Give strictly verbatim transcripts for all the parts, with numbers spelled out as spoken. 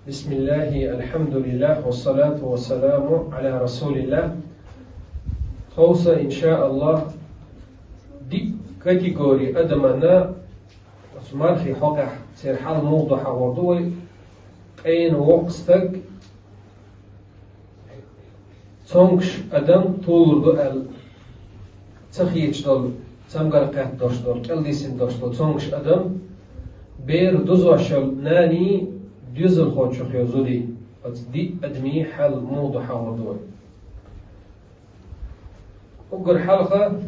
بسم الله، الحمد لله، والصلاة والسلام على رسول الله. Тховса, иншааллахӀ, диъ категори адамана оцу мархий хьокъехь церан хьал муха ду хьахор ду вай. Къена воккха стаг, цомгуш адам, тулур ду аьлла ца хеташ долу, цамгар кхетта долуш долу, кӀелдисина долуш долу цомгуш адам, бер дузош йолу нанний доьзалхочух йолу зудий, оцу диъ адамийн хьал муха ду хьахор ду вай. Уггар хьалха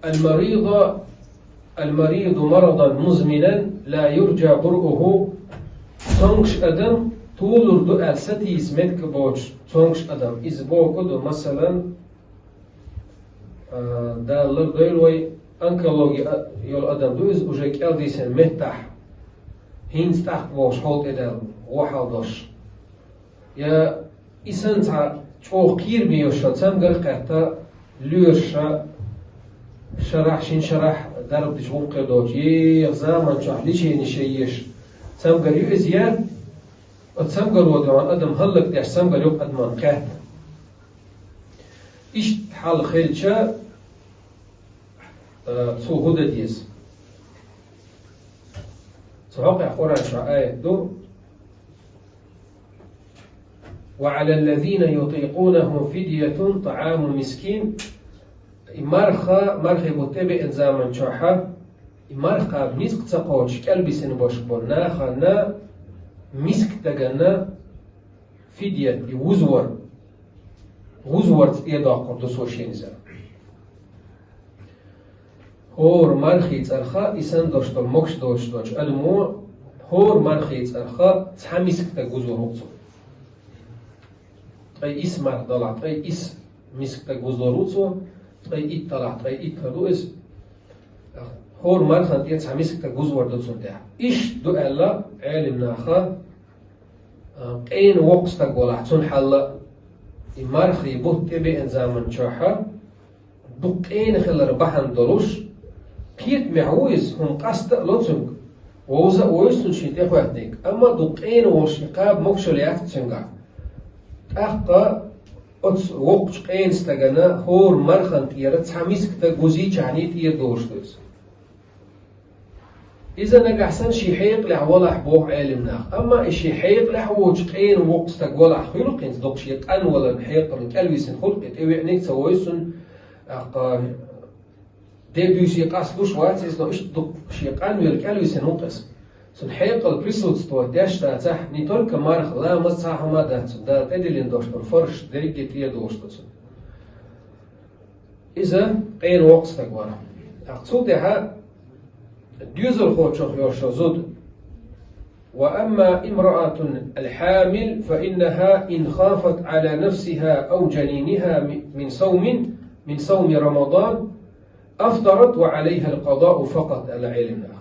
المريض، المريض مرضا مزمنا لا يرجى برؤه. Цомгуш адам, тулур ду аьлла сатийса меттиг боцуш цомгуш адам. Иза бохург ду, масалан, а, Дала лардойла вай, онкологи а-, йолу адам ду иза, уже кӀелдисина меттахь, хӀинца тӀаккха бохуш хьал тӀедаьлла, вон хьал долуш. Я и санна цхьа чӀогӀа кхераме йолуш, цамгар кхетта, лоьраша, шарахь, шина шарахь дарба дича гӀуллакх хир доцуш, еха заман чохь лечени шайн еш цамгар ю иза, я оцу цамгаро дуьхьал адам хӀаллакдеш цамгар ю адамна кхетта. Иштта хьал хилча, а, цо хӀун дан деза? Цу хьокъехь Къуръан чохь аят ду: «وعلى الذين يطيقونه فدية طعام مسكين». И марха, мархий бутт тӀебеана заман чохь, и марха кхаба ницкъ ца кхочуш кӀелбисина болуш болу нахана мискан стагана фидият, и вузвар, вузварца тӀедоккхур ду цо шена иза. ХӀора мархий цӀарах, и санна долуш долу могуш доцуш долчу адамо, хӀора мархий цӀарах цхьа мискан стаг вузвур ву цо. Ткъе исс марха далахь, ткъе исс мискан стаг вузвур ву цо, ткъе итт далахь, ткъе итт хир ду иза. ХӀора мархана тӀера цхьа мискан стаг вузвур ду цунна тӀехь. Иштта ду аьлла Ӏелам наха, а, къена воккха стаг валахь, цуьнан хьал а, и мархий бутт тӀебеана заман чохь, дукха къена хилар бахьана долуш, кхетамехь ву иза, хӀума къаста а ло цуьнга, вовза а вовза цунна шен тӀехӀоьттинарг, амма дукха къена волуш и кхаба могуш йолу яц цуьнгахь. ТӀаккха оцу воккхачу къена стагана хӀора мархана тӀера цхьа мискан стаг вузийчахьана тӀера долуш ду иза. Иза нагахь санна шен хьекъалехь валахь боху Ӏелам наха. Амма и шен хьекъалехь воцуш къена воккха стаг валахь хуьлу-кх, хӀинца дукха шен къанваларна хьекъална кӀелвисина хуьлу-кх, и тӀевеаниг ца войсун, тӀаккха де буьйса къасталуш вац иза, но иштта дукха шен къанвелла кӀелвисина ву-кх иза. Цуьнан хьекъал присутствовать деш дацахь, не только марха, ламаз, цхьа хӀума а дац цуьнан, Дала тӀедиллина долуш долу фарзаш дерриге а тӀера долуш ду цуьнан. Иза къена воккха стаг вара. ТӀаккха цул тӀаьхьа доьзалхочух йолуш йолу зуда. وأما امرأة الحامل فإنها إن خافت على نفسها أو جنينها من صوم، من صوم رمضان، أفطرت وعليها القضاء فقط, аьлла Ӏелам наха.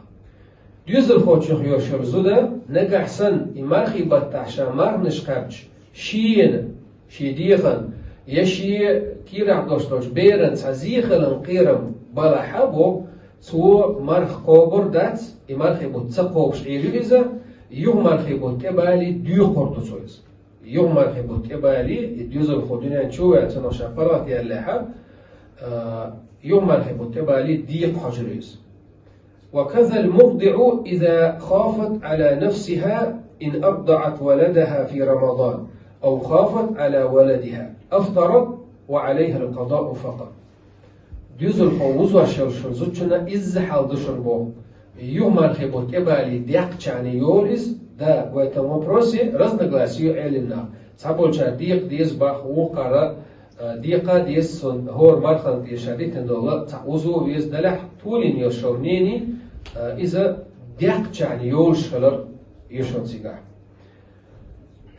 Доьзалхочух йолуш йолу зуда, нагахь санна и мархий баттахь ша марханаш кхаьбча, шена, шен дегӀана, я шен кийрахь долуш долчу берана цхьа зе хиларан кхерам балахь а боху, цо марха кхобур дац, и мархий бутт ца кхобуш Ӏийр ю иза, юха мархий бутт тӀебалий декхар ду цо иза. Юха мархий бутт тӀебалий, и доьзалхо дуьнен чу а ваьлла, цунах ша паргӀат яьллехь а, а, юха мархий бутт тӀебалий декха хьожур ю иза. وكذا المرضع إذا خافت على نفسها إن أرضعت ولدها في رمضان أو خافت على ولدها أفطرت وعليها القضاء فقط. Доьзалхо вузош йолчу зудчунна изза хьал ду шуна боху. Юха мархий бутт тӀебалий декхчахьана йолу иза? Да, в этом вопросе разногласие ю Ӏелам наха. Цхьаболчара декха деза боху, вукхара, а, декха деза, цунна хӀора мархана тӀера ша дитина долу цхьаъ вузо а веза, делахь а толийна йолуш йолу мнение, а, иза декхчахьана йолуш хилар ю шуна цигахь.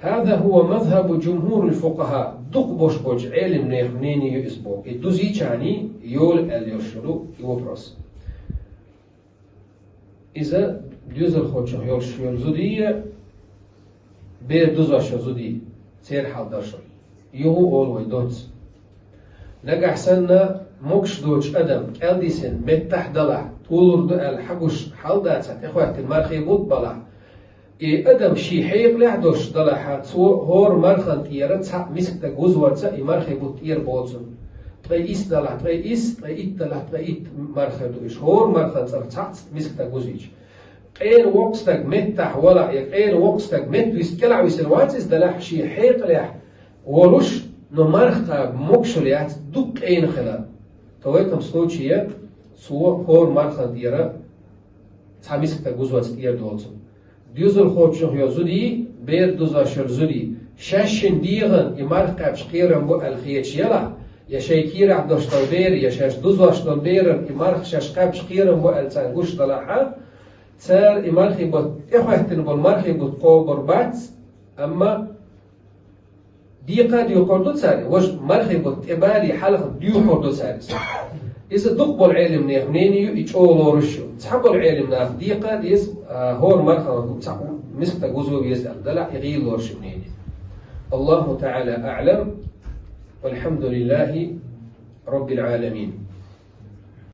هذا هو مذهب جمهور الفقهاء. Дукха болуш болчу Ӏелам нехан мнение ю иза боху. И дузийчахьана йолу аьлла йолуш йолу и вопрос. Иза доьзалхочух йолуш йолу зудий а, бер дузош йолу зудий, церан хьал дара шуна. Юха а олу вай доцца. Нагахь санна Могуш доцу адам кӀел дисина меттахь далахь, тӀулур ду аьлла хьагуш хьал дацахь, тӀехӀоьттина мархий бутт балахь, и адам шен хьекъалехь долуш далахь, цо хӀора мархан тӀера цхьаъ мискатаг вузварца и мархий бутт тӀера боцу. Ткъе исс далахь, ткъе исс, ткъе итт далахь, ткъе итт марха хир ду уьш. ХӀора мархан цӀарах цхьаъ мискатаг вузийча. Къена воккха стаг меттахь валахь, я къена воккха стаг метта вист кӀелахь висина вац иза далахь, шен хьекъалехь волуш, но марха кхаба могушалла яц дукха къена хилар. То в этом случае цо хӀора мархан тӀера цхьа мискатаг вузварца тӀера доцу. Доьзалхочух йо зудий, бер дузош йо зудий, шаьшшинна дегӀан и марха кхаьбча кхерам бу аьлла хеташ ялахь, я шайн кийрахь долуш долу бер, я шаьш дузош долу беран и марха шаьш кхаьбча кхерам бу аьлла царна гуш далахь, цара и мархий бутт, тӀехӀоьттина болу мархий бутт кхобур бац, амма декха а доькхур ду цара, важа мархий бутт тӀебале хьалха доьхур ду цара иза. Иза дукха болу Ӏеламнехан мнение ю, и чӀогӀа лоруш ю. Цхьаболу Ӏеламнаха декха а деза, а, хӀора мархан цхьаъ мискатаг вузо веза аьлла, далахь и гӀийла лоруш ю мнение. Аллаху таӀала аӀлам. Валхьамдулиллахи Раббил Ӏаламин.